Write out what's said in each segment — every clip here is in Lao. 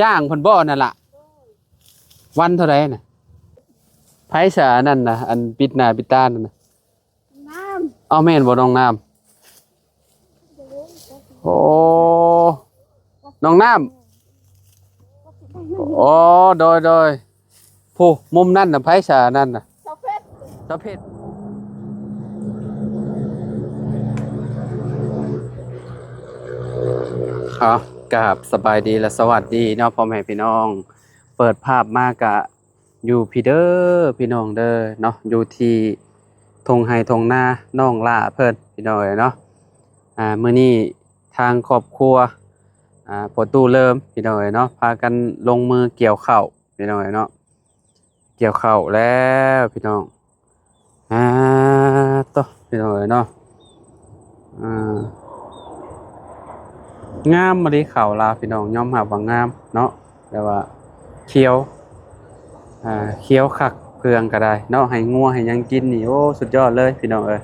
ຈ້າງເພິ່ນບໍ່ນັ້ນລະ? ວັນເທົ່າໃດນະ? ໃຜສະອັນນັ້ນນະ ອັນປິດໜ້າປິດຕານັ້ນນະ? ນ້ຳ ເອົາແມ່ນບໍ່ ນ້ອງນ້ຳ? ໂອ້ ນ້ອງນ້ຳ ອໍ ໂດຍໆ ຜູ້ມຸມນັ້ນນະ ໃຜສະອັນນັ້ນນະ? ສາວເພັດ ສາວເພັດ. ເອົາ ກາບສະບາຍດີ ແລະ ສະຫວັດດີເນາະ ພໍ່ແມ່ພີ່ນ້ອງ. ເປີດພາບມາກະ ຢູ່ພີ້ເດີພີ່ນ້ອງເດີເນາະ ຢູ່ທີ່ທົ່ງໄຮ່ທົ່ງນານ້ອງຫຼ້າເພິ່ນ ພີ່ນ້ອງເອີຍເນາະ. ອ່າ ມື້ນີ້ທາງຄອບຄົວ ອ່າ ພໍ່ຕູ້ເລີມ ພີ່ນ້ອງເອີຍເນາະ ພາກັນລົງມືກ່ຽວເຂົ້າ ພີ່ນ້ອງເອີຍເນາະ. ກ່ຽວເຂົ້າແລ້ວພີ່ນ້ອງ. ອ່າ ໂຕ ພີ່ນ້ອງເອີຍເນາະ ອ່າ ງາມມາລີເຂົ້າລາວ ພີ່ນ້ອງ ຍອມຮັບວ່າງາມເນາະ ແບບວ່າຂຽວ ອ່າ ຂຽວຄັກ ເຟືອງກໍໄດ້ເນາະ ໃຫ້ງົວໃຫ້ຫຍັງກິນນີ້ ໂອ້ ສຸດຍອດເລີຍ ພີ່ນ້ອງເອີຍ.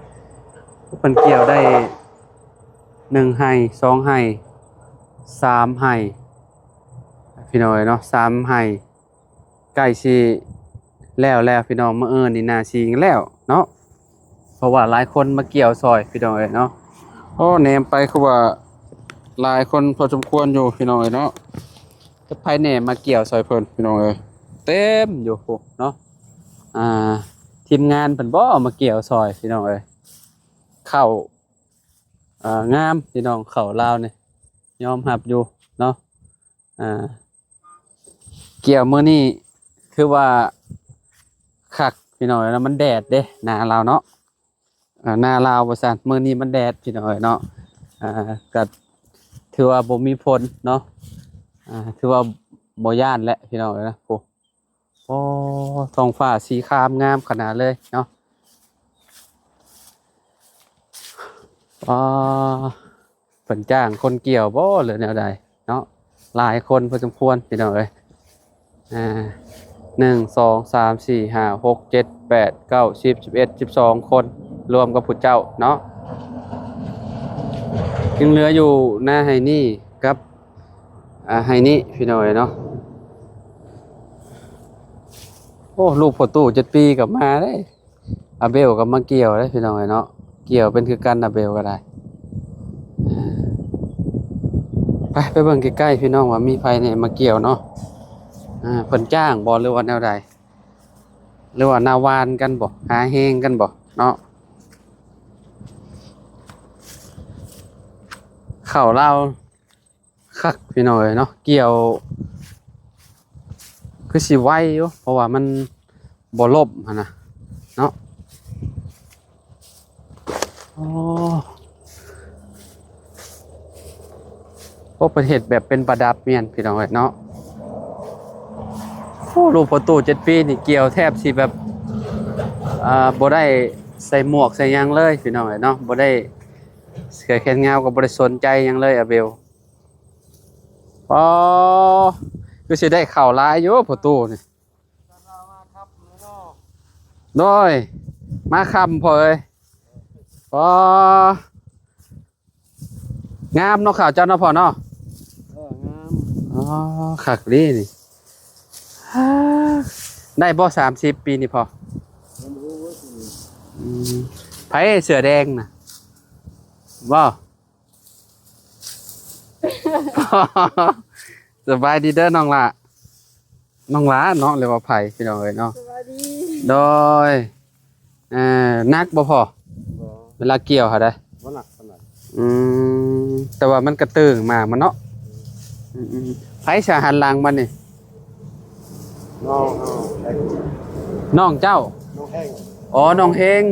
ເພິ່ນກ່ຽວໄດ້ໜຶ່ງໄຮ່ ສອງໄຮ່ ສາມໄຮ່ ພີ່ນ້ອງເອີຍເນາະ ສາມໄຮ່. ໃກ້ຊິແລ້ວແລ້ວພີ່ນ້ອງ ມື້ອື່ນນີ້ໜ້າຊິແລ້ວເນາະ ເພາະວ່າຫຼາຍຄົນມາກ່ຽວຊ່ອຍ ພີ່ນ້ອງເອີຍເນາະ. ໂອ້ ແນມໄປຄືວ່າຫຼາຍຄົນພໍສົມຄວນຢູ່ ພີ່ນ້ອງເອີຍເນາະ. ຈັກໃຜແດ່ມາກ່ຽວຊ່ອຍເພິ່ນ ພີ່ນ້ອງເອີຍ ເຕັມຢູ່ພຸ້ນເນາະ. ອ່າ ທີມງານເພິ່ນບໍ່ມາກ່ຽວຊ່ອຍ ພີ່ນ້ອງເອີຍ. ເຂົ້າ ອ່າ ງາມພີ່ນ້ອງ ເຂົ້າລາວນີ້ຍອມຮັບຢູ່ເນາະ. ອ່າ ກ່ຽວມື້ນີ້ຖືວ່າຄັກພີ່ນ້ອງເນາະ ມັນແດດເດ້ ນາລາວເນາະ ອ່າ ນາລາວວ່າຊັ້ນ ມື້ນີ້ມັນແດດພີ່ນ້ອງເນາະ. ອ່າ ກໍຖືວ່າບໍ່ມີຝົນເນາະ ອ່າ ຖືວ່າບໍ່ຢ້ານແຫຼະພີ່ນ້ອງເນາະ. ໂອ້ ໂອ້ ທ້ອງຟ້າສີຄາມງາມຂະໜາດເລີຍເນາະ. ອໍ ເພິ່ນຈ້າງຄົນກ່ຽວບໍ່ ຫຼືແນວໃດເນາະ? ຫຼາຍຄົນພໍສົມຄວນພີ່ນ້ອງເອີຍ. ອ່າ ໜຶ່ງ ສອງ ສາມ ສີ່ ຫ້າ ຫົກ ເຈັດ ແປດ ເກົ້າ ສິບ ສິບເອັດ ສິບສອງຄົນ ລວມກັບຜູ້ເຈົ້າເນາະ. ຍັງເຫຼືອຢູ່ໜ້າໄຮ່ນີ້ກັບ ອ່າ ໄຮ່ນີ້ພີ່ນ້ອງເອີຍເນາະ. ໂອ້ ລູກພໍ່ຕູ້ເຈັດປີກໍມາເດ້. ອາເບວກໍມາກ່ຽວເດ້ພີ່ນ້ອງເອີຍເນາະ. ກ່ຽວເປັນຄືກັນ ອາເບວກໍໄດ້. ໄປ ໄປເບິ່ງໃກ້ໆ ພີ່ນ້ອງ ວ່າມີໃຜແດ່ມາກ່ຽວເນາະ. ອ່າ ເພິ່ນຈ້າງບໍ່ ຫຼືວ່າແນວໃດ ຫຼືວ່ານາຫວ່ານກັນບໍ່ ຫາແຮງກັນບໍ່ເນາະ. ເຂົ້າລາວ ຄັກພີ່ນ້ອງເອີຍເນາະ. ກ່ຽວຄືຊິໄວຢູ່ ເພາະວ່າມັນບໍ່ລົ້ມຫັ້ນນະເນາະ. ໂອ້ ໂອ້ ເພິ່ນເຮັດແບບເປັນປະດັບແມ່ນພີ່ນ້ອງເອີຍເນາະ. ໂອ້ ລູກພໍ່ຕູ້ເຈັດປີນີ້ກ່ຽວແທບຊິແບບ ອ່າ ບໍ່ໄດ້ໃສ່ໝວກໃສ່ຫຍັງເລີຍພີ່ນ້ອງເອີຍເນາະ. ບໍ່ໄດ້ ເສື້ອແຂນຍາວກໍບໍ່ໄດ້ສົນໃຈຫຍັງເລີຍ ອາເບວ. ອໍ ຄືຊິໄດ້ເຂົ້າຫຼາຍຢູ່ພໍ່ຕູ້ນີ້. ໂດຍ ມາຄ່ຳພໍ່ເອີຍ. ອໍ ງາມເນາະ ເຂົ້າເຈົ້າເນາະພໍ່ເນາະ. ເອີ ງາມ. ອໍ ຄັກດີນີ້. ໄດ້ບໍ່ ສາມສິບປີນີ້ພໍ່? ອືມ ໃຜເສື້ອແດງນະ ບໍ່? ສະບາຍດີເດີນ້ອງຫຼ້າ. ນ້ອງຫຼ້າເນາະ ຫຼືວ່າໃຜພີ່ນ້ອງເອີຍເນາະ. ສະບາຍດີ. ໂດຍ. ເອີ ໜັກບໍ່ພໍ່? ບໍ່. ເວລາກ່ຽວຫັ້ນເດ້? ບໍ່ໜັກປານໃດ. ອືມ ແຕ່ວ່າມັນກະຕຶງມາມັນເນາະ. ອືມ ອືມ ໃຜສະຫັນຫຼັງບັດນີ້? ນ້ອງເຮົາ. ນ້ອງເຈົ້າ? ນ້ອງແຮງ. ອໍ ນ້ອງເຮງ.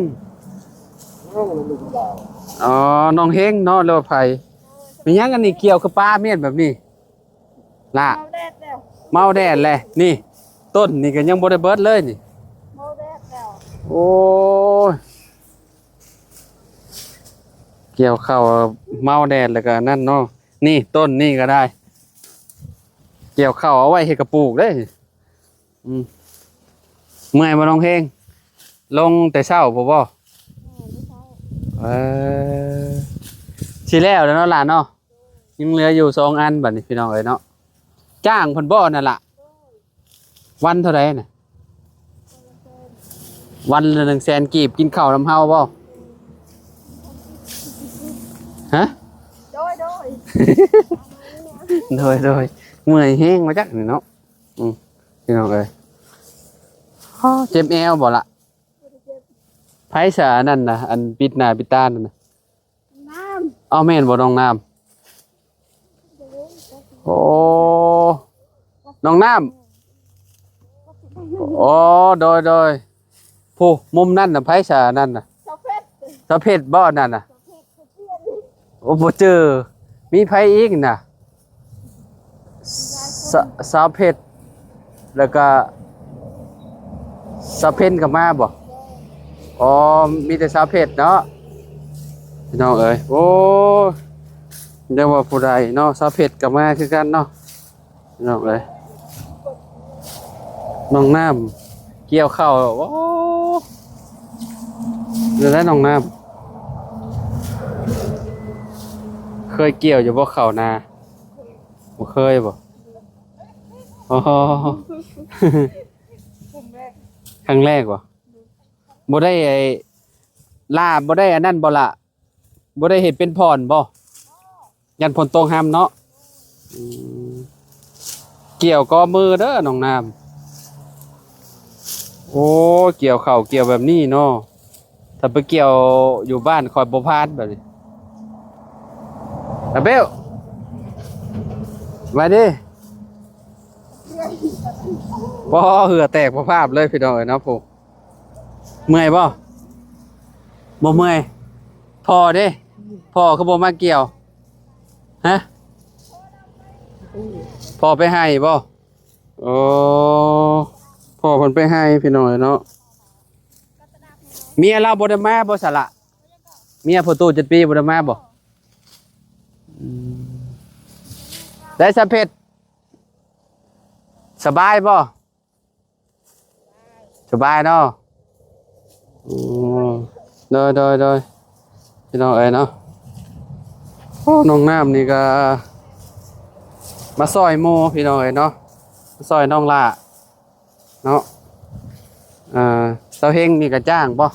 ອໍ ນ້ອງເຮງເນາະ ຫຼືວ່າໃຜ? ແມ່ນຫຍັງອັນນີ້ກ່ຽວຄືປາມຽນແບບນີ້ລະ? ເມົາແດດແລ້ວ. ເມົາແດດແຫຼະ. ນີ້ ຕົ້ນນີ້ກໍຍັງບໍ່ໄດ້ເບິດເລີຍນີ້. ເມົາແດດແລ້ວ. ໂອ້ຍ ກ່ຽວເຂົ້າເມົາແດດແລ້ວກໍອັນນັ້ນເນາະ. ນີ້ ຕົ້ນນີ້ກໍໄດ້ ກ່ຽວເຂົ້າເອົາໄວ້ເຮັດກະປູກເດ້. ອືມ ເມື່ອຍບໍ່ນ້ອງເຮງ? ລົງແຕ່ເຊົ້າພຸ້ນບໍ່? ເອີ ຊິແລ້ວແລ້ວເນາະຫຼານເນາະ. ຍັງເຫຼືອຢູ່ສອງອັນບັດນີ້ພີ່ນ້ອງເອີຍເນາະ. ຈ້າງເພິ່ນບໍ່ນັ້ນລະ? ວັນເທົ່າໃດນະ? ວັນລະໜຶ່ງແສນກີບ ກິນເຂົ້ານຳເຮົາບໍ່? ຮະ? ໂດຍ ໂດຍ ໂດຍ ໂດຍ. ເມື່ອຍແຮງວ່າຈັກນີ້ເນາະ. ອືມ ພີ່ນ້ອງເອີຍ ເຈັບແອວບໍ່ລະ? ບໍ່ໄດ້ເຈັບ. ໃຜສະອັນນັ້ນນະ ອັນປິດໜ້າປິດຕານັ້ນນະ? ນ້ຳ. ເອົາ ແມ່ນບໍ່ນ້ອງນ້ຳ? ໂອ້ ນ້ອງນ້ຳ. ໂອ້ ໂດຍ ໂດຍ. ຜູ້ມຸມນັ້ນນະ ໃຜສະອັນນັ້ນນະ? ສາວເພັດ. ສາວເພັດບໍ່ນັ້ນນະ? ສາວເພັດເຂົາປ່ຽນ. ໂອ້ ບໍ່ເຈີ. ມີໃຜອີກນະ? ສາ ສາວເພັດ ແລ້ວກະສາວເພັນກໍມາບໍ່? ອໍ ມີແຕ່ສາວເພັດເນາະ ພີ່ນ້ອງເອີຍ. ໂອ້ ຍັງວ່າຜູ້ໃດເນາະ? ສາວເພັດກໍມາຄືກັນເນາະ ພີ່ນ້ອງເອີຍ. ນ້ອງນ້ຳກ່ຽວເຂົ້າ. ໂອ້ ເປັນໃດນ້ອງນ້ຳ ເຄີຍກ່ຽວຢູ່ບໍ່ເຂົ້ານາ? ບໍ່ເຄີຍບໍ່? ອໍ ຄັ້ງແລກບໍ່? ບໍ່ໄດ້ ໄອ້ ລາ ບໍ່ໄດ້ອັນນັ້ນບໍ່ລະ? ບໍ່ໄດ້ເຮັດເປັນຜ່ອນບໍ່? ຢ້ານຝົນຕົກຮຳເນາະ. ອືມ ກ່ຽວກໍມືເດີນ້ອງນ້ຳ. ໂອ້ ກ່ຽວເຂົ້າກ່ຽວແບບນີ້ເນາະ. ຖ້າໄປກ່ຽວຢູ່ບ້ານຂ້ອຍບໍ່ຜ່ານແບບນີ້. ອາເບວ ມາດິ. ບໍ່ ເຫື່ອແຕກພາບເລີຍ ພີ່ນ້ອງເອີຍເນາະ. ໂອ້ ເມື່ອຍບໍ່? ບໍ່ເມື່ອຍ. ພໍ່ເດ້? ພໍ່ຄືບໍ່ມາກ່ຽວ? ຮະ? ພໍ່ໄປໄຮ່ບໍ່? ໂອ້ ພໍ່ເພິ່ນໄປໄຮ່ ພີ່ນ້ອງເອີຍເນາະ. ເມຍລາວບໍ່ໄດ້ມາບໍ່ສະລະ? ເມຍພໍ່ຕູ້ຈັດປີບໍ່ໄດ້ມາບໍ່? ອືມ ໄດ້ສະເພັດ ສະບາຍບໍ່? ສະບາຍເນາະ. ອືມ ໂດຍ ໂດຍ ໂດຍ ພີ່ນ້ອງເອີຍເນາະ. ໂອ້ ນ້ອງນ້ຳນີ້ກໍມາຊ່ອຍໝູ່ ພີ່ນ້ອງເອີຍເນາະ ມາຊ່ອຍນ້ອງຫຼ້າເນາະ. ເອີ ສາວເຮັງນີ້ກໍຈ້າງບໍ່?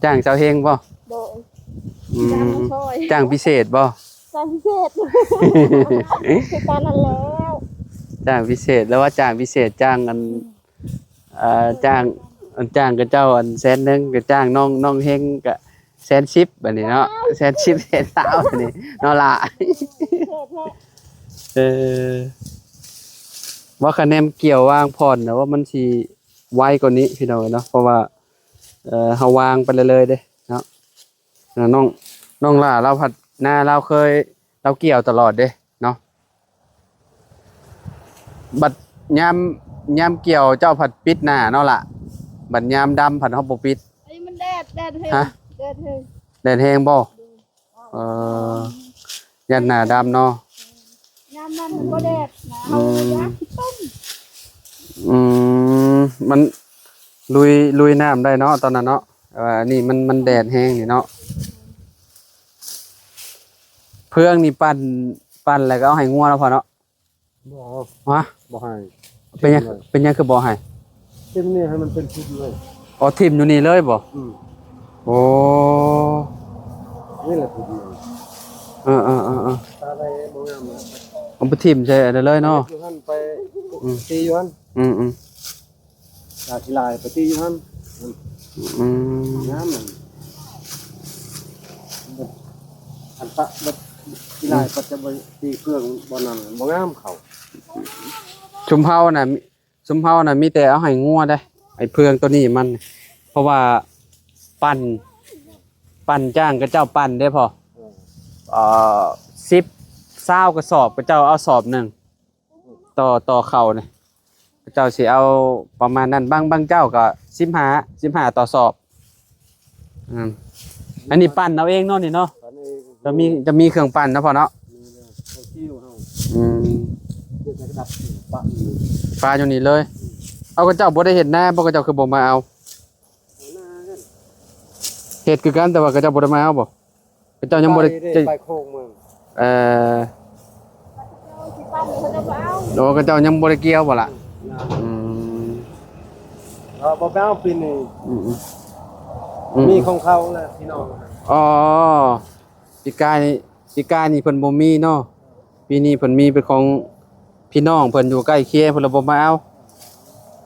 ຈ້າງສາວເຮັງບໍ່? ໂດຍ. ອືມ ຈ້າງມາຊ່ອຍ. ຈ້າງພິເສດບໍ່? ຈ້າງພິເສດ ຄືກັນນັ້ນແລ້ວ. ຈ້າງພິເສດ ຫຼືວ່າຈ້າງພິເສດ ຈ້າງອັນ ເອີ ຈ້າງ ອັນ ຈ້າງຂະເຈົ້າອັນແສນໜຶ່ງ ກໍຈ້າງນ້ອງ ນ້ອງເຮັງກໍແສນສິບ ບາດນີ້ເນາະ ແສນສິບ ແສນຊາວ ບາດນີ້ເນາະຫຼ້າ. ເອີ ວ່າຄະແນນກ່ຽວວາງຜ່ອນນະ ວ່າມັນຊິໄວກວ່ານີ້ ພີ່ນ້ອງເອີຍເນາະ ເພາະວ່າ ເອີ ເຮົາວາງໄປເລື້ອຍໆເດ້ເນາະ. ນ້ອງ ນ້ອງຫຼ້າລາວພັດ ນາລາວເຄີຍ ລາວກ່ຽວຕະຫຼອດເດ້ເນາະ. ບັດຍາມ ຍາມກ່ຽວເຈົ້າພັດປິດໜ້າເນາະລະ ບັດຍາມດຳພັດເຮົາບໍ່ປິດ. ອັນນີ້ມັນແດດ ແດດແຮງ. ຮະ? ແດດແຮງ. ແດດແຮງບໍ່? ໂດຍ. ເອີ ຢ້ານໜ້າດຳເນາະ. ຍາມນັ້ນບໍ່ແດດນະ ອືມ ເຮົາຢາກຂີ້ຕົມ. ອືມ ມັນລຸຍ ລຸຍນ້ຳໄດ້ເນາະ ຕອນນັ້ນເນາະ. ແຕ່ວ່າອັນນີ້ມັນ ມັນແດດແຮງນີ້ເນາະ. ເຟືອງນີ້ປັ່ນ ປັ່ນແລ້ວກໍເອົາໃຫ້ງົວເນາະພໍ່ເນາະ. ບໍ່ເອົາ. ຮະ? ບໍ່ໃຫ້. ເປັນຫຍັງ ເປັນຫຍັງຄືບໍ່ໃຫ້? ຖິ້ມນີ້ໃຫ້ມັນເປັນຝຸ່ນເລີຍ. ອໍ ຖິ້ມຢູ່ນີ້ເລີຍບໍ່? ອືມ. ໂອ້ ນີ້ແຫຼະຝຸ່ນເລີຍ. ເອີໆໆໆ ຕາໄດ້ບໍ່ງາມນະ. ເອົາໄປຖິ້ມໃສ່ອັນນັ້ນເລີຍເນາະ. ຢູ່ຫັ້ນໄປ ອືມ ຕີຢູ່ຫັ້ນ. ອືມໆ. ຕາຂີ້ລາຍໄປຕີຢູ່ຫັ້ນ. ອືມ ງາມນັ້ນ. ອັນປະແບບຂີ້ລາຍ ອືມ ປະຈະໄປຕີເຟືອງບ່ອນນັ້ນ ບໍ່ງາມເຂົາ. ຊຸມເຮົານະ ຊຸມເຮົານະມີແຕ່ເອົາໃຫ້ງົວເດ້ ໄອ້ເຟືອງໂຕນີ້ມັນ ເພາະວ່າປັ່ນ ປັ່ນຈ້າງຂະເຈົ້າປັ່ນເດ້ພໍ່. ເອີ ເອີ ສິບ ຊາວກະສອບ ຂະເຈົ້າເອົາສອບໜຶ່ງ ຕໍ່ ຕໍ່ເຂົ້ານີ້ ເຂົາເຈົ້າຊິເອົາປະມານນັ້ນ. ບາງ ບາງເຈົ້າກໍສິບຫ້າ ສິບຫ້າຕໍ່ສອບ. ອືມ ອັນນີ້ປັ່ນເອົາເອງເນາະນີ້ເນາະ. ປັ່ນເອງ. ຈະມີ ຈະມີເຄື່ອງປັ່ນເນາະພໍ່ເນາະ. ມີເລີຍ ເຂົາຊິວເຮົາ. ອືມ ເຮັດໃສ່ກະດັບປະຢູ່ ປະຢູ່ນີ້ເລີຍ. ອືມ ເອົາ ເຂົາເຈົ້າບໍ່ໄດ້ເຮັດນາບໍ່? ເຂົາເຈົ້າຄືບໍ່ມາເອົາ? ເຮັດຄືກັນ ແຕ່ວ່າເຂົາເຈົ້າບໍ່ໄດ້ມາເອົາບໍ່? ເຂົາເຈົ້າຍັງບໍ່ໄດ້ ໄປເດ້ ໄປໂຄກເມືອງ. ເອີ ໂອ້ ເຂົາເຈົ້າຍັງບໍ່ໄດ້ກ່ຽວບໍ່ລະ? ອືມ ເອີ ບໍ່ໄປເອົາປີນີ້ ອືມໆ ອືມ ມີຂອງເຂົາແຫຼະພີ່ນ້ອງ. ອໍ ປີກາຍນີ້ ປີກາຍນີ້ເພິ່ນບໍ່ມີເນາະ ປີນີ້ເພິ່ນມີເປັນຂອງພີ່ນ້ອງເພິ່ນຢູ່ໃກ້ຄຽເພິ່ນລະບໍ່ມາເອົາ.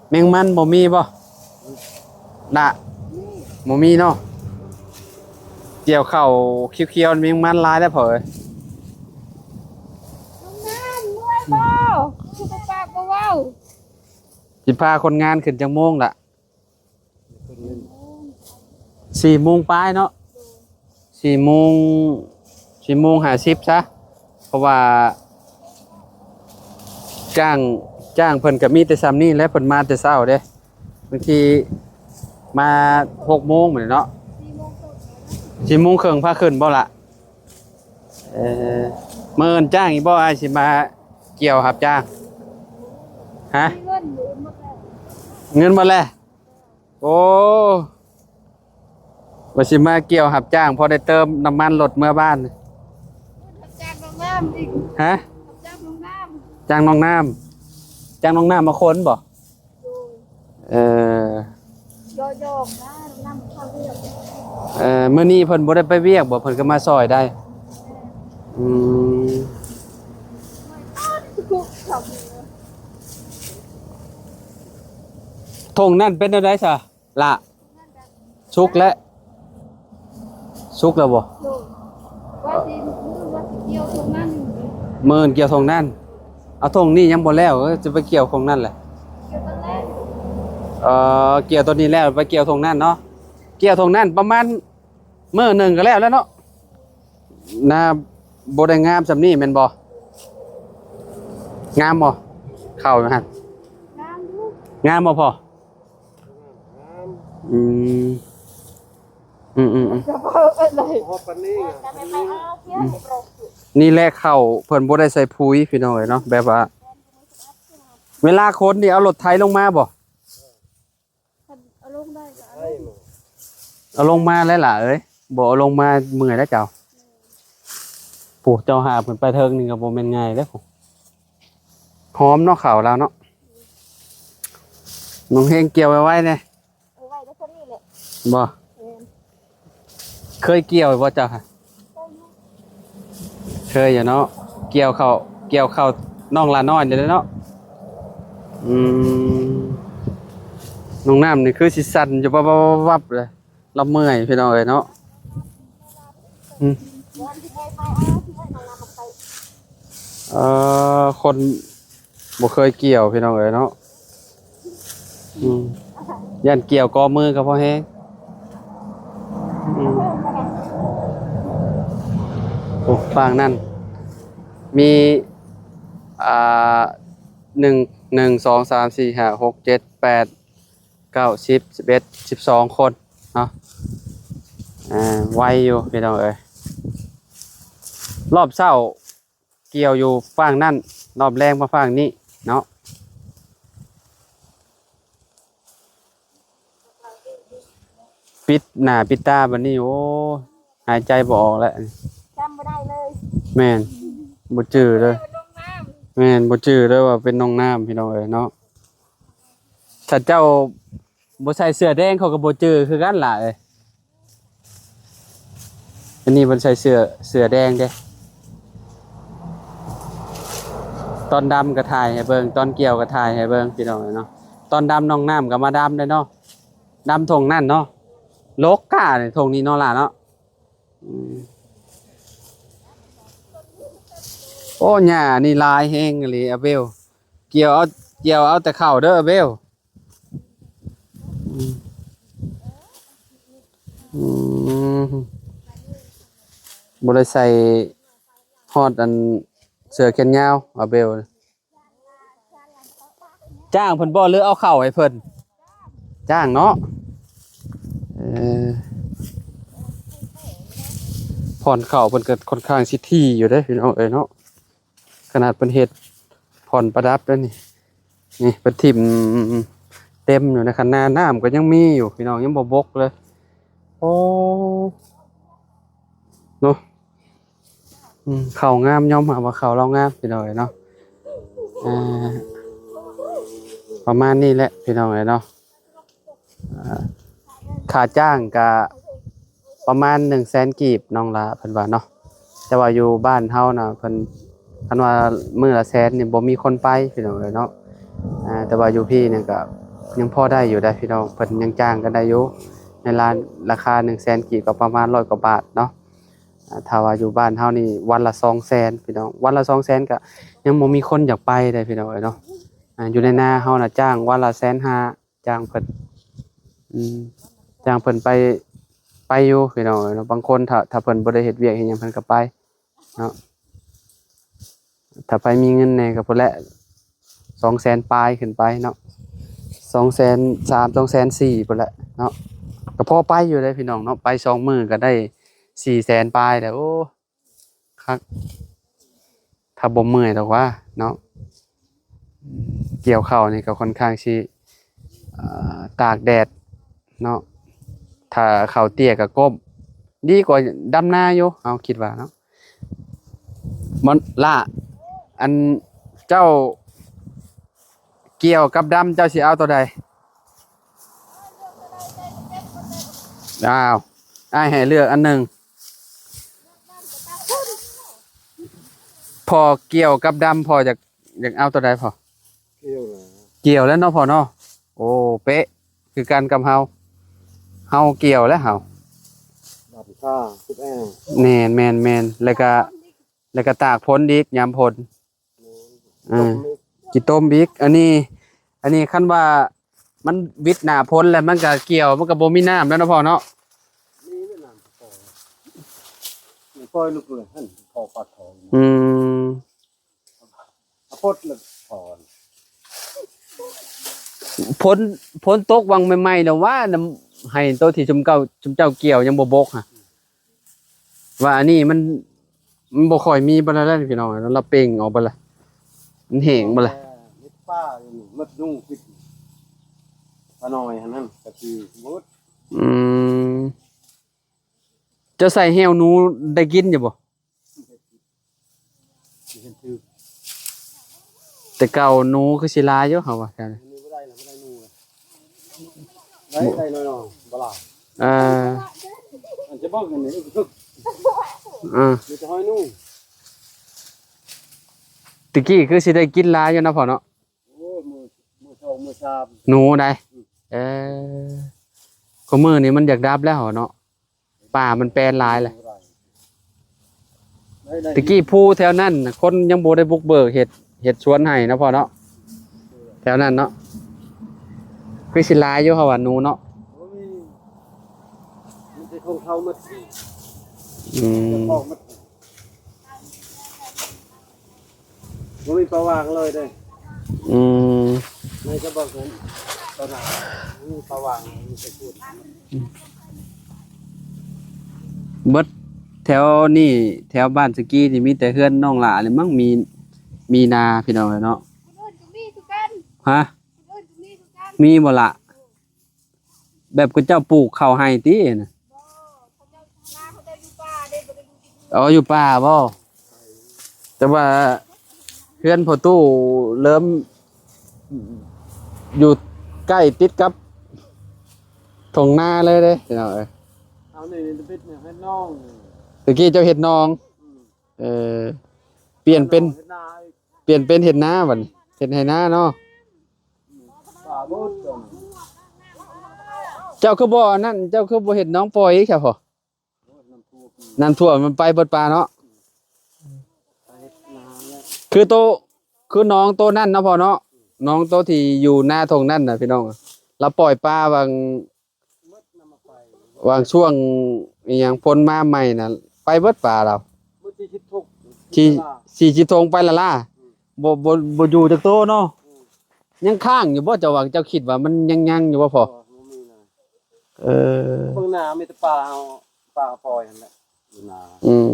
ແມງມັນບໍ່ມີບໍ່ລະ? ບໍ່ມີເນາະ. ກ່ຽວເຂົ້າຂຽວໆ ແມງມັນຫຼາຍແລ້ວພໍ່ເອີຍ. ນ້ຳເມື່ອຍບໍ່? ຄືບໍ່ປາກບໍ່ເວົ້າ. ຊິພາຄົນງານຂຶ້ນຈັກໂມງລະ? ສີ່ໂມງປາຍເນາະ ສີ່ໂມງ ສີ່ໂມງຫ້າສິບຊະ ເພາະວ່າຈ້າງ ຈ້າງເພິ່ນກະມີແຕ່ຊ່ຳນີ້ແຫຼະ ເພິ່ນມາແຕ່ເຊົ້າເດ້. ບາງທີມາຫົກໂມງແມ່ນເນາະ ສີ່ໂມງເຄິ່ງພາຂຶ້ນບໍ່ລະ? ເອີ ມື້ອື່ນຈ້າງອີກບໍ່? ອ້າຍຊິມາກ່ຽວຮັບຈ້າງ. ຮະ? ເງິນໝົດແລ້ວ ເງິນໝົດແລ້ວ. ໂອ້ ວ່າຊິມາກ່ຽວຮັບຈ້າງ ພໍໄດ້ເຕີມນ້ຳມັນລົດເມືອບ້ານ. ຮັບຈ້າງໜອງນ້ຳອີກ. ຮະ? ຮັບຈ້າງໜອງນ້ຳ ຈ້າງໜອງນ້ຳ ຈ້າງໜອງນ້ຳມາຂົນບໍ່? ໂດຍ. ເອີ ຢອກໆ ນະ ນ້ຳເຂົ້າວຽກ. ເອີ ມື້ນີ້ເພິ່ນບໍ່ໄດ້ໄປວຽກບໍ່? ເພິ່ນກໍມາຊ່ອຍໄດ້. ແມ່ນ. ອືມ ຖົງນັ້ນເປັນແນວໃດຊະ? ລະ ສຸກແລ້ວ ສຸກແລ້ວບໍ່? ໂດຍ ວ່າຊິ ມື້ວ່າຊິກ່ຽວທົ່ງນັ້ນ ມື້ກ່ຽວທົ່ງນັ້ນ. ເອົາ ທົ່ງນີ້ຍັງບໍ່ແລ້ວ ເອີ ຈະໄປກ່ຽວທົ່ງນັ້ນແຫຼະ. ກ່ຽວຕົນແລ້ວ ເອີ ກ່ຽວຕົນນີ້ແລ້ວ ໄປກ່ຽວທົ່ງນັ້ນເນາະ. ກ່ຽວທົ່ງນັ້ນປະມານມື້ໜຶ່ງກໍແລ້ວແລ້ວເນາະ. ນາບໍ່ໄດ້ງາມຊ່ຳນີ້ແມ່ນບໍ່? ງາມບໍ່? ເຂົ້າຫັ້ນ ງາມຢູ່ ງາມບໍ່ພໍ່? ອືມ ອືມໆໆ ນີ້ແຫຼະເຂົ້າເພິ່ນບໍ່ໄດ້ໃສ່ປຸຍພີ່ນ້ອງເອີຍເນາະ. ແບບວ່າເວລາຂົນນີ້ເອົາລົດໄຖລົງມາບໍ່? ເອົາລົງມາແຫຼະຫຼ້າເອີຍ ບໍ່ເອົາລົງມາເມື່ອຍແລ້ວເຈົ້າ. ໂອ້ ເຈົ້າຫາບຂຶ້ນໄປເທິງນີ້ກໍບໍ່ແມ່ນງ່າຍເດ້. ຫອມເນາະເຂົ້າລາວເນາະ. ນ້ອງເຮງກ່ຽວໄວໆແດ່. ເອົາໄວ້ໄດ້ສ່ຳນີ້ແຫຼະ. ບໍ່? ແມ່ນ. ເຄີຍກ່ຽວບໍ່ເຈົ້າ? ເຄີຍຢູ່ເນາະ. ກ່ຽວເຂົ້າ ກ່ຽວເຂົ້ານ້ອງຫຼ້ານ້ອຍນີ້ແຫຼະເນາະ. ອືມ ນ້ອງນ້ຳນີ້ຄືຊິສັ່ນຢູ່ວັບໆໆໆເລີຍ. ລາວເມື່ອຍພີ່ນ້ອງເອີຍເນາະ. ອືມ ເອີ ຄົນບໍ່ເຄີຍກ່ຽວພີ່ນ້ອງເອີຍເນາະ. ອືມ ຢ້ານກ່ຽວກໍມືກໍພໍແຮງ. ອືມ ໂອ້ ຝັ່ງນັ້ນມີ ອ່າ ໜຶ່ງ ໜຶ່ງ ສອງ ສາມ ສີ່ ຫ້າ ຫົກ ເຈັດ ແປດ ເກົ້າ ສິບ ສິບເອັດ ສິບສອງຄົນເນາະ. ອ່າ ໄວຢູ່ພີ່ນ້ອງເອີຍ. ລອບເຊົ້າກ່ຽວຢູ່ຝັ່ງນັ້ນ ລອບແລງມາຝັ່ງນີ້ເນາະ. ປິດໜ້າປິດຕາບັດນີ້ ໂອ້ ຫາຍໃຈບໍ່ອອກແລ້ວ ຈຳບໍ່ໄດ້ເລີຍ. ແມ່ນ ບໍ່ຈື່ເລີຍ. ແມ່ນ ບໍ່ຈື່ເລີຍວ່າເປັນໜອງນ້ຳ ພີ່ນ້ອງເອີຍເນາະ. ຖ້າເຈົ້າບໍ່ໃສ່ເສື້ອແດງ ເຂົາກໍບໍ່ຈື່ຄືກັນຫຼ້າເອີຍ. ອັນນີ້ເພິ່ນໃສ່ເສື້ອ ເສື້ອແດງເດ້. ຕອນດຳກໍຖ່າຍໃຫ້ເບິ່ງ ຕອນກ່ຽວກໍຖ່າຍໃຫ້ເບິ່ງ ພີ່ນ້ອງເອີຍເນາະ. ຕອນດຳໜອງນ້ຳກໍມາດຳເດ້ເນາະ. ດຳທົ່ງນັ້ນເນາະ. ລົກກ້ານີ້ ທົ່ງນີ້ເນາະຫຼ້າເນາະ. ອືມ ໂອ້ ຫຍ້ານີ້ຫຼາຍແຮງອີ່ຫຼີ ອາເບວ. ກ່ຽວເອົາ ກ່ຽວເອົາແຕ່ເຂົ້າເດີ ອາເບວ. ອືມ ອືມ ບໍ່ໄດ້ໃສ່ຮອດອັນເສື້ອແຂນຍາວ ອາເບວ. ຈ້າງເພິ່ນບໍ່ ຫຼືເອົາເຂົ້າໃຫ້ເພິ່ນ? ຈ້າງເນາະ. ເອີ ບ່ອນເຂົ້າເພິ່ນກໍຄ່ອນຂ້າງຊິຖີ່ຢູ່ເດ້ ພີ່ນ້ອງເອີຍເນາະ. ຂະໜາດເພິ່ນເຮັດບ່ອນປະດັບແລ້ວນີ້ ນີ້ເພິ່ນຖິ້ມເຕັມຢູ່ໃນຄັນນາ. ນ້ຳກໍຍັງມີຢູ່ ພີ່ນ້ອງ ຍັງບໍ່ບົກເລີຍ. ໂອ້ ເນາະ. ອືມ ເຂົ້າງາມ ຍອມຮັບວ່າເຂົ້າລາວງາມ ພີ່ນ້ອງເອີຍເນາະ. ອ່າ ປະມານນີ້ແຫຼະພີ່ນ້ອງເອີຍເນາະ. ອ່າ ຄ່າຈ້າງກະປະມານໜຶ່ງແສນກີບ ນ້ອງຫຼ້າເພິ່ນວ່າເນາະ. ແຕ່ວ່າຢູ່ບ້ານເຮົານະ ເພິ່ນ ຄັນວ່າມື້ລະແສນນີ້ບໍ່ມີຄົນໄປພີ່ນ້ອງເອີຍເນາະ. ອ່າ ແຕ່ວ່າຢູ່ພີ້ນີ້ກະຍັງພໍໄດ້ຢູ່ໄດ໋ພີ່ນ້ອງ, ເພິ່ນຍັງຈ້າງກັນໄດ້ຢູ່ ໃນລານ ລາຄາໜຶ່ງແສນກີບ ກໍປະມານຮ້ອຍກວ່າບາດເນາະ. ອ່າ ຖ້າວ່າຢູ່ບ້ານເຮົານີ້ວັນລະສອງແສນພີ່ນ້ອງ, ວັນລະສອງແສນກະຍັງບໍ່ມີຄົນຢາກໄປໄດ໋ພີ່ນ້ອງເອີຍເນາະ. ອ່າ ຢູ່ໃນນາເຮົານະຈ້າງວັນລະແສນຫ້າ ຈ້າງເພິ່ນ ອືມ ຈ້າງເພິ່ນໄປ ໄປຢູ່ພີ່ນ້ອງເອີຍເນາະ. ບາງຄົນຖ້າ ຖ້າເພິ່ນບໍ່ໄດ້ເຮັດວຽກເຮັດຫຍັງເພິ່ນກໍໄປເນາະ. ຖ້າໃຜມີເງິນແດ່ກໍພຸ້ນແຫຼະ ສອງແສນປາຍຂຶ້ນໄປເນາະ, ສອງແສນສາມ ສອງແສນສີ່ພຸ້ນແຫຼະເນາະ. ກໍພໍໄປຢູ່ເດ້ພີ່ນ້ອງເນາະ, ໄປສອງມື້ກໍໄດ້ສີ່ແສນປາຍແລ້ວ. ໂອ້ ຄັກ ຖ້າບໍ່ເມື່ອຍດອກຫວາເນາະ. ກ່ຽວເຂົ້ານີ້ກໍຄ່ອນຂ້າງຊິ ເອີ ຕາກແດດເນາະ. ຖ້າເຂົ້າເຕ້ຍກໍກົ້ມ ດີກວ່າດຳນາຢູ່ ເຮົາຄິດວ່າເນາະ. ມັນ ລະ ອັນເຈົ້າກ່ຽວກັບດຳ ເຈົ້າຊິເອົາໂຕໃດ? ອ້າວ ອ້າຍໃຫ້ເລືອກອັນໜຶ່ງ. ພໍ່ກ່ຽວກັບດຳ ພໍ່ຢາກ ຢາກເອົາໂຕໃດພໍ່? ກ່ຽວແຫຼະ ກ່ຽວແລ້ວເນາະພໍ່ເນາະ. ໂອ້ ເປະຄືກັນກັບເຮົາ, ເຮົາກ່ຽວແລ້ວເຮົາ. ດຳຄ່າ ແມ່ນໆໆ ແລ້ວກະ ແລ້ວກະຕາກຝົນອີກ ຍາມຝົນ. ແມ່ນ ເອີ ຂີ້ຕົມອີກ ຂີ້ຕົມອີກ. ອັນນີ້ ອັນນີ້ຄັນວ່າມັນວິດໜ້າຝົນແລ້ວ ມັນກະກ່ຽວ ມັນກະບໍ່ມີນ້ຳແລ້ວເນາະພໍ່ເນາະ. ມີແຕ່ນ້ຳພໍ ມັນປ່ອຍລູກເລີຍຫັ້ນ ພໍປາກຂອງ. ອືມ ອາ ພົດລະ ພໍ ຝົນ ຝົນຕົກຫວ່າງໃໝ່ໆ ແລ້ວວ່າ ນຳ ໃຫ້ໂຕທີ່ຊຸມເຈົ້າ ຊຸມເຈົ້າກ່ຽວຍັງບໍ່ບົກຫະ. ວ່າອັນນີ້ມັນ ມັນບໍ່ຄ່ອຍມີປານໃດພີ່ນ້ອງ, ລະເປັ່ງອອກໄປລະ ມັນແຫ້ງໄປລະ. ເຮັດປ່າຢູ່ນີ້ ໝົດຍຸງພິດ ປານ້ອຍຫັ້ນນັ້ນກະຊິໝົດ. ອືມ ເຈົ້າໃສ່ແຫ້ວໜູໄດ້ກິນຢູ່ບໍ່? ແຕ່ເກົ່າໜູຄືຊິຫຼາຍຢູ່ເຮົາວ່າແຖວນີ້. ອັນນີ້ບໍ່ໄດ້ລະ ບໍ່ໄດ້ໜູລະ ໄດ້ ໄດ້ໜ້ອຍໆ ບໍ່ຫຼາຍ. ເອີ ອັນຈະເບິ່ງອັນນີ້ຄື ເອີ ມີແຕ່ຫອຍໜູ. ຕະກີ້ຄືຊິໄດ້ກິນຫຼາຍຢູ່ເນາະພໍ່ເນາະ. ໂອ້ຍ ມື້ ມື້ສອງມື້ສາມ ໜູໄດ໋. ອືມ ເອີ ຄູ່ມື້ນີ້ມັນຢາກດັບແລ້ວເນາະ. ປ່າມັນແປນຫຼາຍແຫຼະ. ຕະກີ້ພູແຖວນັ້ນຄົນຍັງບໍ່ໄດ້ບຸກເບີກເຮັດ ເຮັດສວນໄຮ່ເນາະພໍ່ເນາະ. ແຖວນັ້ນເນາະ ຄືຊິຫຼາຍຢູ່ເຮົາວ່າໜູເນາະ. ອືມ ບໍ່ມີປາຫວ່າງເລີຍເດ້. ອືມ ໃນສະບັກນັ້ນ ຕອນນັ້ນມີປາຫວ່າງ ມີແຕ່ພຸ້ນ. ເບິດແຖວນີ້ ແຖວບ້ານສະກີນີ້ມີແຕ່ເຮືອນນ້ອງຫຼ້ານີ້ມັ້ງ ມີ ມີນາພີ່ນ້ອງເອີຍເນາະ. ຄົນອື່ນກໍມີຄືກັນ. ຮະ? ຄົນອື່ນກໍມີຄືກັນ. ມີບໍ່ລະ? ແບບເຂົາເຈົ້າປູກເຂົ້າໄຮ່ຕິນະ? ບໍ່ ເຂົາເຈົ້າ ນາເຂົາເຈົ້າຢູ່ປ່າເດ້ ບໍ່ໄດ້ຢູ່ທີ່ເມືອງ. ອໍ ຢູ່ປ່າບໍ່? ແຕ່ວ່າເຮືອນພໍ່ຕູ້ເລີ່ມຢູ່ໃກ້ຕິດກັບທົ່ງນາເລີຍເດ້ພີ່ນ້ອງເອີຍ. ເຮົານີ້ເຮັດໜອງ ຕະກີ້ເຈົ້າເຮັດໜອງ. ອືມ ເອີ ປ່ຽນເປັນ ເຮັດນາອີກ ປ່ຽນເປັນເຮັດນາບັດນີ້ ເຮັດໄຮ່ນາເນາະ. ເຈົ້າຄືບໍ່ອັນນັ້ນ ເຈົ້າຄືບໍ່ເຮັດໜອງປ່ອຍອີກຊະພໍ່? ນ້ຳຖ້ວມມັນໄປເບິດປ່າເນາະ. ຄືໂຕ ຄືໜອງໂຕນັ້ນເນາະພໍ່ເນາະ, ໜອງໂຕທີ່ຢູ່ໜ້າທົ່ງນັ້ນນະພີ່ນ້ອງ, ລາວປ່ອຍປາຫວ່າງ ຫວ່າງຊ່ວງອີ່ຫຍັງຝົນມາໃໝ່ນະ ໄປເບິດປາລາວ. ສີ່ສິບຖົງໄປລະລາ ບໍ່ ບໍ່ ບໍ່ຢູ່ຈັກໂຕເນາະ. ຍັງຄ້າງຢູ່ບໍ່ ເຈົ້າວ່າ ເຈົ້າຄິດວ່າມັນຍັງ ຍັງຢູ່ບໍ່ພໍ່? ເອີ ເບິ່ງໜ້າມີແຕ່ປາເຮົາ ປາເຮົາປ່ອຍຫັ້ນແຫຼະ ຢູ່ໜ້າ. ອືມ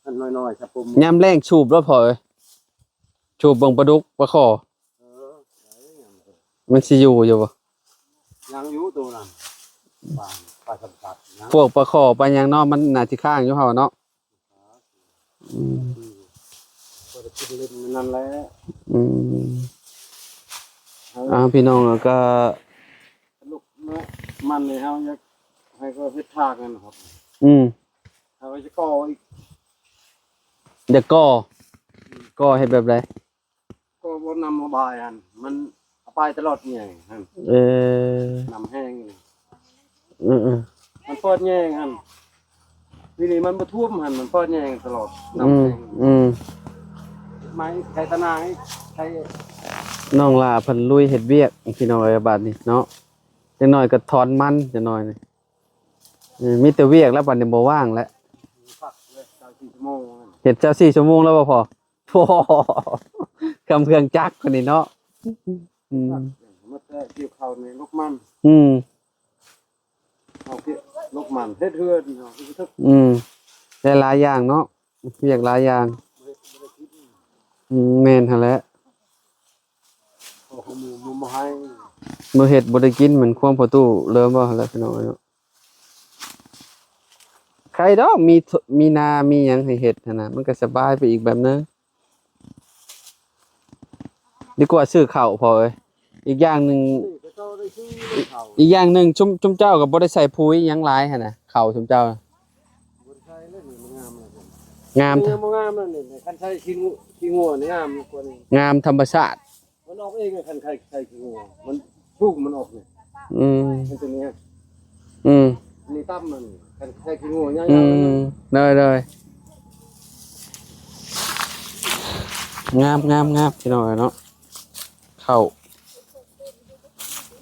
ອັນນ້ອຍໆ ຊະປຸມ ຍາມແລ້ງສູບໂລດພໍ່ເອີຍ, ສູບເບິ່ງປາດຸກປາຄໍ່. ເອີ ມັນຊິຢູ່ຢູ່ບໍ່? ຍັງຢູ່ໂຕນັ້ນ ປາ ປາສຳຄັນນະ ພວກປາຄໍ່ປາຫຍັງເນາະ ມັນໜ້າຊິຄ້າງຢູ່ເຮົາເນາະ. ອືມ ບໍ່ໄດ້ ຫຼິ້ນນັ້ນແຫຼະ ອືມ ເອີ ອ້າວ ພີ່ນ້ອງ ແລ້ວກໍ ລູກມະ ມັນນີ້ເຮົາຢາກໃຫ້ເຂົາເຮັດທາງນັ້ນຄັບ ອືມ ເຮົາກໍຈະກໍ່ອີກ ຢາກກໍ່ ກໍ່ເຮັດແບບໃດ? ກໍບໍ່ນຳມາບາຍຫັ້ນ ມັນເອົາໄປຕະຫຼອດໃຫຍ່ຫັ້ນ ເອີ ນຳແຫ້ງ ເອີໆ ມັນເປີດແຍງຫັ້ນ ປີນີ້ມັນບໍ່ຖ້ວມຫັ້ນ ມັນເປີດແຍງຕະຫຼອດ ອືມ ນຳແຫ້ງ ອືມ ໄມ້ໄຖຕະໜ່າງ ໄຖ ນ້ອງຫຼ້າເພິ່ນລຸຍເຮັດວຽກ ພີ່ນ້ອງເອີຍ ບາດນີ້ເນາະ ຈັກໜ້ອຍກໍຖອນມັນ ຈັກໜ້ອຍນີ້ ເອີ ມີແຕ່ວຽກແລ້ວ ບາດນີ້ບໍ່ວ່າງແລ້ວ ພັກເລີຍຊາວສີ່ຊົ່ວໂມງ ເຮັດຊາວສີ່ຊົ່ວໂມງແລ້ວບໍ່ພໍ? ໂອ້ ຄຳເຄື່ອງຈັກຄົນນີ້ເນາະ ອືມ ໝົດແລ້ວ ກ່ຽວເຂົ້ານີ້ ລົກມັນ ອືມ ເຮົາເກັບລົກມັນ ເຮັດເຮືອນເຮົາ ອືມ ຫຼາຍໆຢ່າງເນາະ ວຽກຫຼາຍຢ່າງ ອືມ ແມ່ນຫັ້ນແຫຼະ ເອົາຂອງໝູມາໃຫ້ ບໍ່ເຮັດບໍ່ໄດ້ກິນ ແມ່ນຄວາມພໍ່ຕູ້ເລີ່ມເວົ້າຫັ້ນແຫຼະ ພີ່ນ້ອງເອີຍເນາະ. ໃຄດອກ ມີ ມີນາ ມີຫຍັງໃຫ້ເຮັດຫັ້ນນະ ມັນກໍສະບາຍໄປອີກແບບໜຶ່ງ ດີກວ່າຊື້ເຂົ້າພໍ່ເອີຍ ອີກຢ່າງໜຶ່ງ ອີກຢ່າງໜຶ່ງ ຊຸມ ຊຸມເຈົ້າກໍບໍ່ໄດ້ໃສ່ປຸ໋ຍຫຍັງຫຼາຍຫັ້ນນະ ເຂົ້າຊຸມເຈົ້າ ບໍ່ໄດ້ໃສ່ເລີຍ ນີ້ມັນງາມແລ້ວ ງາມ ນີ້ຍັງບໍ່ງາມແລ້ວນີ້ ຄັນໃສ່ຂີ້ງູ ຂີ້ງົວນີ້ງາມກວ່ານີ້ ງາມທຳມະຊາດ ມັນອອກເອງ ຄັນໃສ່ ໃສ່ຂີ້ງົວ ມັນ ລູກມັນອອກນີ້ ອືມ ມັນເປັນນີ້ ອືມ ນີ້ຕ່ຳມັນ ຄັນໃສ່ຂີ້ງົວຍາວໆ ອືມ ເລີຍ ເລີຍ ງາມ ງາມ ງາມ ພີ່ນ້ອງເອີຍເນາະ ເຂົ້າ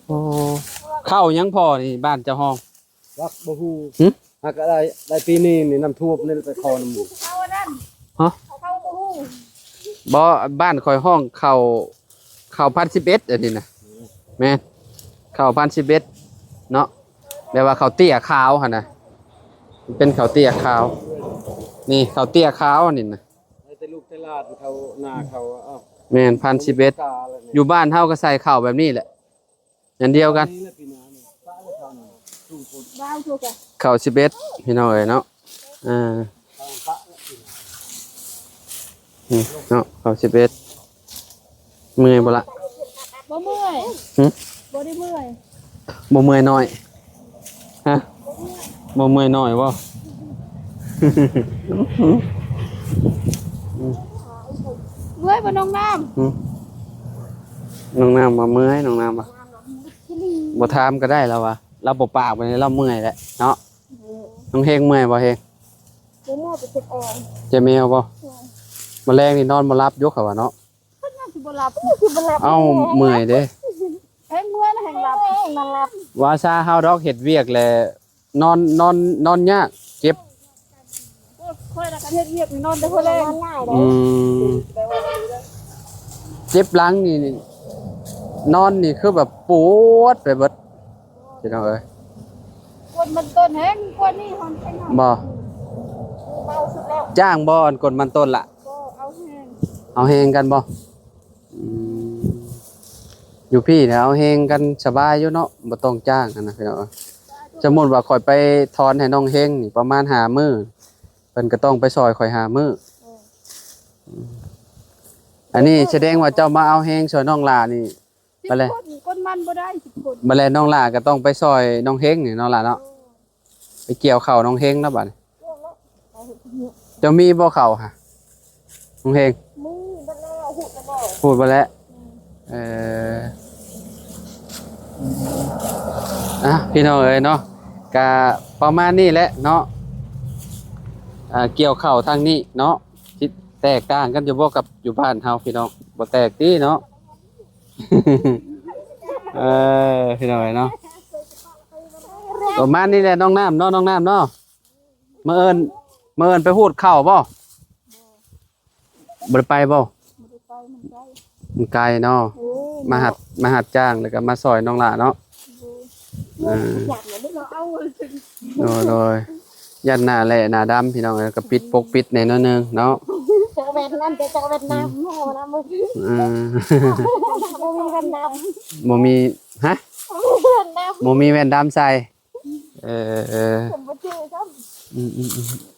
ໂອ້ ເຂົ້າຫຍັງພໍ່ນີ້ ບ້ານເຈົ້າຮ້ອງ? ຈັກບໍ່ຮູ້ ຫຶ? ຫາກະໄດ້ ໄດ້ປີນີ້ນີ້ນ້ຳຖ້ວມນີ້ໄປຂໍນ້ຳໝູ່ ເຂົ້າອັນນັ້ນ ຮະ? ເຂົ້າບໍ່ຮູ້ ບໍ່ ບ້ານຂ້ອຍຮ້ອງເຂົ້າ ເຂົ້າພັນສິບເອັດ ອັນນີ້ນະ ແມ່ນ ເຂົ້າພັນສິບເອັດ ເນາະ ແບບວ່າເຂົ້າເຕ້ຍຂາວຫັ້ນນະ ເປັນເຂົ້າເຕ້ຍຂາວ ນີ້ເຂົ້າເຕ້ຍຂາວອັນນີ້ນະ ໃຫ້ແຕ່ລູກແຕ່ຫຼານເຂົ້ານາເຂົ້າ ເອົ້າ ແມ່ນ ພັນສິບເອັດ ຢູ່ບ້ານເຮົາກໍໃສ່ເຂົ້າແບບນີ້ແຫຼະ ອັນດຽວກັນ ເຂົ້າສິບເອັດ ພີ່ນ້ອງເອີຍເນາະ ອ່າ ນີ້ເນາະ ເຂົ້າສິບເອັດ ເມື່ອຍບໍ່ລະ? ບໍ່ເມື່ອຍ ຫຶ? ບໍ່ໄດ້ເມື່ອຍ ບໍ່ເມື່ອຍນ້ອຍ ຮະ? ບໍ່ເມື່ອຍນ້ອຍບໍ່? ເມື່ອຍບໍ່ນ້ອງນ້ຳ? ຫຶ? ນ້ອງນ້ຳວ່າເມື່ອຍ ນ້ອງນ້ຳວ່າ ບໍ່ຖາມກໍໄດ້ລາວວ່າ ລາວບໍ່ປາກປານໃດ ລາວເມື່ອຍແຫຼະເນາະ ນ້ອງເຮງເມື່ອຍບໍ່ເຮງ? ບໍ່ເມື່ອຍ ໄປເຈັບແອວ ເຈັບແອວບໍ່? ແມ່ນ ມື້ແລງນີ້ນອນບໍ່ຫຼັບຢູ່ ເຂົາວ່າເນາະ ເພິ່ນຍັງຊິບໍ່ຫຼັບ ຊິບໍ່ຫຼັບ ເອົ້າ ເມື່ອຍເດ້ ແຮງເມື່ອຍແຮງຫຼັບ ນອນຫຼັບ ວ່າຊາເຮົາດອກ ເຮັດວຽກແລ້ວ ນອນ ນອນ ນອນຍາກ ເຈັບ ໂອ້ຍ ຂ້ອຍລະຄັນເຮັດວຽກນີ້ນອນແຕ່ຫົວແລງ ອືມ ເຈັບຫຼັງນີ້ ນອນນີ້ຄືແບບປວດໄປເບິດ ພີ່ນ້ອງເອີຍ ກົນມັນຕົ້ນແຮງກວ່ານີ້ ຮອນເປັນ ບໍ່ ເບົາສຸດແລ້ວ ຈ້າງບໍ່ ອັນກົນມັນຕົ້ນລະ ບໍ່ ເອົາແຮງ ເອົາແຮງກັນບໍ່? ອືມ ຢູ່ພີ້ນະ ເອົາແຮງກັນສະບາຍຢູ່ເນາະ ບໍ່ຕ້ອງຈ້າງຫັ້ນນະ ພີ່ນ້ອງເອີຍ ສົມມຸດວ່າຂ້ອຍໄປຖອນໃຫ້ນ້ອງເຮງນີ້ປະມານຫ້າມື້ ເພິ່ນກໍຕ້ອງໄປຊ່ອຍຂ້ອຍຫ້າມື້ ເອີ ອືມ ອັນນີ້ສະແດງວ່າເຈົ້າມາເອົາແຮງຊ່ວຍນ້ອງຫຼ້ານີ້ ສິບ ບາດແລະ ຄົນ ຄົນມັນບໍ່ໄດ້ສິບຄົນ ບາດແລະ ນ້ອງຫຼ້າກໍຕ້ອງໄປຊ່ອຍນ້ອງເຮງນີ້ເນາະ ຫຼ້າເນາະ ເອີ ໄປກ່ຽວເຂົ້ານ້ອງເຮງແລ້ວບາດນີ້ ເຈົ້າມີບໍ່ເຂົ້າຫະ ນ້ອງເຮງ? ມີເບິດແລ້ວ ຮູດແລ້ວ ຮູດເບິດແລ້ວ ອືມ ເອີ ອ່ະ ພີ່ນ້ອງເອີຍເນາະ ກະປະມານນີ້ແຫຼະເນາະ ອ່າ ກ່ຽວເຂົ້າທາງນີ້ເນາະ ຊິແຕກຕ່າງກັນຢູ່ບໍ່ກັບຢູ່ບ້ານເຮົາ ພີ່ນ້ອງ? ບໍ່ແຕກຕິເນາະ? ເອີ ພີ່ນ້ອງເອີຍເນາະ ປະມານນີ້ແຫຼະ ນ້ອງນ້ຳເນາະ ນ້ອງນ້ຳເນາະ ມື້ອື່ນ ມື້ອື່ນໄປຮູດເຂົ້າບໍ່? ບໍ່ໄດ້ໄປບໍ່? ບໍ່ໄດ້ໄປ ມັນໄກ ມັນໄກເນາະ ເອີ ມາຮັບ ມາຮັບຈ້າງ ແລ້ວກໍມາຊ່ອຍນ້ອງຫຼ້າເນາະ ເອີ ໂດຍ ໂດຍ ຢ້ານໜ້າແຫຼ້ໜ້າດຳ ພີ່ນ້ອງເອີຍ ກໍປິດປົກປິດແດ່ໜ້ອຍໜຶ່ງເນາະ ຈັກແວ່ນນັ້ນ ຈັກແວ່ນນຳ ເອີ ບໍ່ມີແວ່ນດຳ ບໍ່ມີ ຮະ? ບໍ່ມີແວ່ນດຳ ບໍ່ມີແວ່ນດຳໃສ່ ເອີ ເອີ ບໍ່ຖືຊ້ຳ ອືມໆ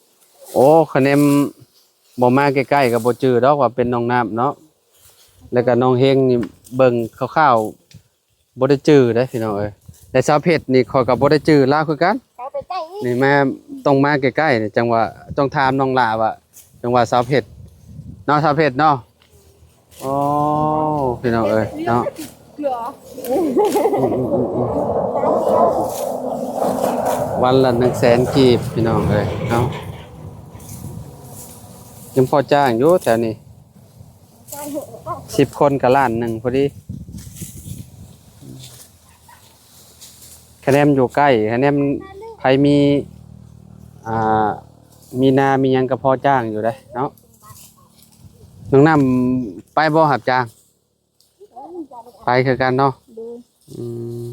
ໆ ໂອ້ ຂະແໜມ ບໍ່ມາໃກ້ໆກໍບໍ່ຈື່ດອກວ່າເປັນນ້ອງນ້ຳເນາະ. ແລ້ວກໍນ້ອງເຮງນີ້ເບິ່ງຄ່າວໆ ບໍ່ໄດ້ຈື່ເດ້ພີ່ນ້ອງເອີຍ. ແລະສາວເພັດນີ້ຂ້ອຍກໍບໍ່ໄດ້ຈື່ລາວຄືກັນ. ເຂົາໄປໃກ້ອີກ ນີ້ແມ່ນຕ້ອງມາໃກ້ໆນີ້ ຈັ່ງວ່າຕ້ອງຖາມນ້ອງຫຼ້າວ່າ ຈັ່ງວ່າສາວເພັດເນາະ ສາວເພັດເນາະ. ໂອ້ ພີ່ນ້ອງເອີຍເນາະ ເກືອ ອືມໆໆໆ ວັນລະໜຶ່ງແສນກີບ ພີ່ນ້ອງເອີຍເນາະ. ຍັງພໍຈ້າງຢູ່ແຖວນີ້ ສິບຄົນກໍລ້ານໜຶ່ງພໍດີ. ຄະແນນຢູ່ໃກ້ ຄະແນນໃຜມີ ອ່າ ມີນາມີຫຍັງກໍພໍຈ້າງຢູ່ເດ້ເນາະ. ນ້ອງນ້ຳໄປບໍ່ຮັບຈ້າງ? ໄປຄືກັນເນາະ. ໂດຍ ອືມ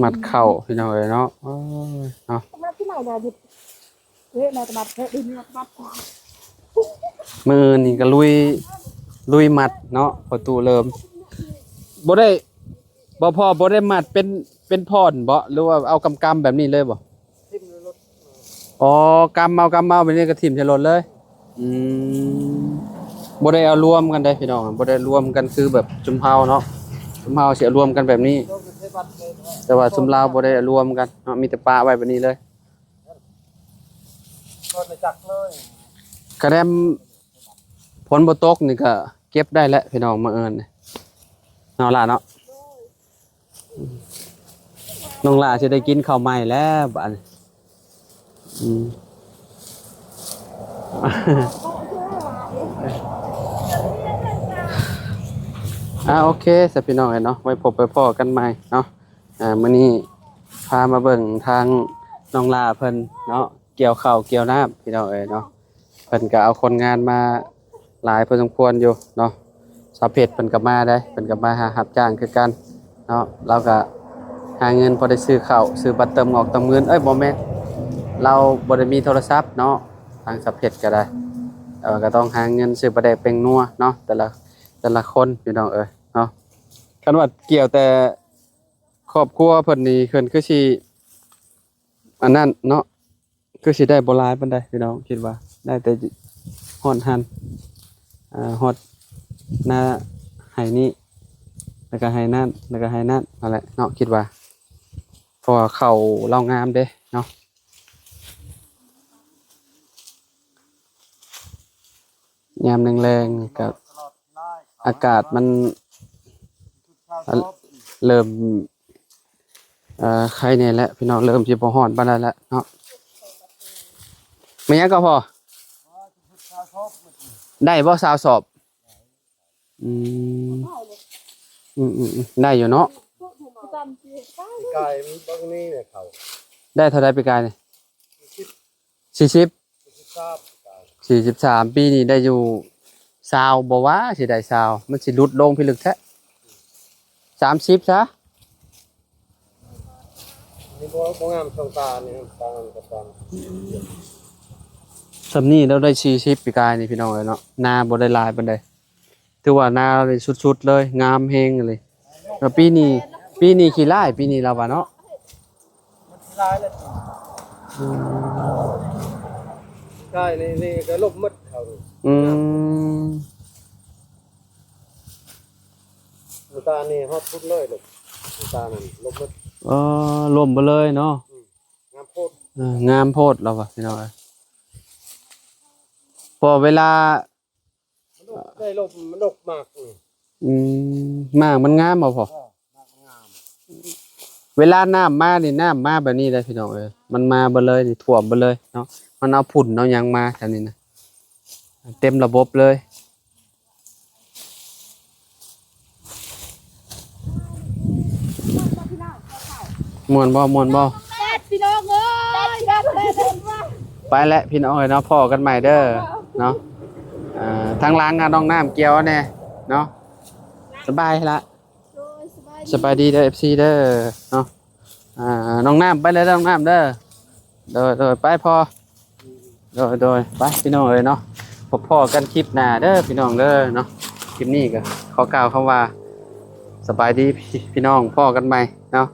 ມັດເຂົ້າ ພີ່ນ້ອງເອີຍເນາະ. ໂອ້ຍເນາະ ມັດທີ່ໄໝນະ ເອີ ມາຕະມັດເອີ ດິນມາຕະມັດ. ມື້ອື່ນນີ້ກໍລຸຍ ລຸຍມັດເນາະ ພໍ່ຕູ້ເລີ່ມ. ບໍ່ໄດ້ ບໍ່ ພໍ່ບໍ່ໄດ້ມັດເປັນ ເປັນທ່ອນບໍ ຫຼືວ່າເອົາກຳໆແບບນີ້ເລີຍບໍ? ຖິ້ມໃນລົດ. ອໍ ກຳເອົາ ກຳເອົາແບບນີ້ກໍຖິ້ມໃສ່ລົດເລີຍ. ອືມ ບໍ່ໄດ້ເອົາລວມກັນເດ້ພີ່ນ້ອງ ບໍ່ໄດ້ລວມກັນຄືແບບຊຸມເຮົາເນາະ. ຊຸມເຮົາຊິເອົາລວມກັນແບບນີ້ ແຕ່ວ່າຊຸມລາວບໍ່ໄດ້ເອົາລວມກັນເນາະ ມີແຕ່ປະໄວ້ແບບນີ້ເລີຍ. ກະແດມ ຝົນບໍ່ຕົກນີ້ກະເກັບໄດ້ແຫຼະພີ່ນ້ອງ ມື້ອື່ນນີ້ເນາະຫຼ້າເນາະ. ນ້ອງຫຼ້າຊິໄດ້ກິນເຂົ້າໃໝ່ແລ້ວບາດນີ້. ອືມ ອ່າ ໂອເຄຊະພີ່ນ້ອງເອີຍເນາະ ໄວ້ພົບໄວ້ພໍ້ກັນໃໝ່ເນາະ. ອ່າ ມື້ນີ້ພາມາເບິ່ງທາງນ້ອງຫຼ້າເພິ່ນເນາະ ກ່ຽວເຂົ້າກ່ຽວນ້ຳ ພີ່ນ້ອງເອີຍເນາະ. ເພິ່ນກໍເອົາຄົນງານມາຫຼາຍພໍສົມຄວນຢູ່ເນາະ. ສາວເພັດເພິ່ນກໍມາໄດ໋ ເພິ່ນກໍມາຫາຮັບຈ້າງຄືກັນເນາະ. ລາວກໍຫາເງິນພໍໄດ້ຊື້ເຂົ້າ ຊື້ບັດເຕີມງອກເຕີມເງິນ ເອີຍ ບໍ່ແມ່ນ ລາວບໍ່ໄດ້ມີໂທລະສັບເນາະ. ທາງສາວເພັດກໍໄດ້ ເອີ ກໍຕ້ອງຫາເງິນຊື້ປາແດກແປ້ງນົວເນາະ ແຕ່ລະ ແຕ່ລະຄົນ ພີ່ນ້ອງເອີຍເນາະ. ຄັນວ່າກ່ຽວແຕ່ຄອບຄົວເພິ່ນນີ້ ເພິ່ນຄືຊິ ອັນນັ້ນເນາະ ຄືຊິໄດ້ບໍ່ຫຼາຍປານໃດພີ່ນ້ອງ ຄິດວ່າໄດ້ແຕ່ຮອດຫັ້ນ ອ່າ ຮອດໜ້າໄຮ່ນີ້ ແລ້ວກໍໄຮ່ນັ້ນ ແລ້ວກໍໄຮ່ນັ້ນ ນັ້ນແຫຼະເນາະ ຄິດວ່າ ເພາະວ່າເຂົ້າລາວງາມເດ້ເນາະ. ຍາມແລງໆ ກໍອາກາດມັນ ເລີ່ມ ເອີ ໄຄແດ່ແຫຼະພີ່ນ້ອງ ເລີ່ມຊິບໍ່ຮ້ອນປານໃດແລ້ວເນາະ. ແມ່ນຫຍັງກໍພໍ? ໄດ້ບໍ່ຊາວສອບ? ອືມ ອືມໆໆ ໄດ້ຢູ່ເນາະ. ກາຍມັນເບິ່ງນີ້ແຫຼະເຂົາ ໄດ້ເທົ່າໃດປີກາຍນີ້? ສີ່ສິບ ສີ່ສິບ ສີ່ສິບສາມ ປີນີ້ໄດ້ຢູ່ຊາວ ບໍ່ວ່າຊິໄດ້ຊາວ ມັນຊິຫຼຸດລົງພິລຶກແທ້ ສາມສິບຊະ. ນີ້ບໍ່ ບໍ່ງາມຊ່ອງຕານີ້ ຕານັ້ນກໍຕາ ສ່ຳນີ້ລາວໄດ້ສີ່ສິບປີກາຍນີ້ ພີ່ນ້ອງເອີຍເນາະ. ນາບໍ່ໄດ້ຫຼາຍປານໃດ ຖືວ່ານານີ້ສຸດໆເລີຍ ງາມແຮງເລີຍ. ແລ້ວປີນີ້ ປີນີ້ຂີ້ຮ້າຍ ປີນີ້ລາວວ່າເນາະ. ມັນຂີ້ຮ້າຍແລ້ວ ອືມ ກາຍນີ້ ນີ້ກໍລົບໝົດເຂົານີ້. ອືມ ນ້ຳຕານນີ້ຮອດພຸ້ນເລີຍ ນ້ຳຕານນັ້ນລົບໝົດ. ເອີ ລົບໝົດເລີຍເນາະ. ອືມ ງາມໂພດ ເອີ ງາມໂພດລາວວ່າ ພີ່ນ້ອງເອີຍ. ພໍເວລາ ມັນດົກໄດ້ລົມ ມັນດົກໝາກນີ້. ອືມ ໝາກມັນງາມບໍ່ພໍ່? ເອີ ໝາກມັນງາມ. ເວລານ້ຳມານີ້ ນ້ຳມາແບບນີ້ເດ້ພີ່ນ້ອງເອີຍ ມັນມາເບິດເລີຍນີ້ ຖ້ວມເບິດເລີຍເນາະ. ມັນເອົາຝຸ່ນເອົາຫຍັງມາແຖວນີ້ນະ ເຕັມລະບົບເລີຍ. ມ່ວນບໍ່? ມ່ວນບໍ່? ແຊບ ພີ່ນ້ອງເອີຍ ແຊບ ແຊບ ແຊບ ແຊບ. ໄປແລ້ວພີ່ນ້ອງເອີຍເນາະ ພໍ້ກັນໃໝ່ເດີເນາະ. ເອີ ທາງຫຼັງອະ ນ້ອງນ້ຳກ່ຽວແດ່ເນາະ. ສະບາຍລະ ໂດຍ ສະບາຍດີ ສະບາຍດີເດີ ເອັຟຊີ ເດີເນາະ. ອ່າ ນ້ອງນ້ຳໄປເດີ ນ້ອງນ້ຳເດີ. ໂດຍ ໂດຍ ໄປພໍ່. ໂດຍ ໂດຍ ໄປພີ່ນ້ອງເອີຍເນາະ ພົບພໍ້ກັນຄລິບໜ້າເດີພີ່ນ້ອງເດີເນາະ. ຄລິບນີ້ກໍຂໍກ່າວຄຳວ່າ ສະບາຍດີພີ່ນ້ອງ ພໍ້ກັນໃໝ່ເນາະ.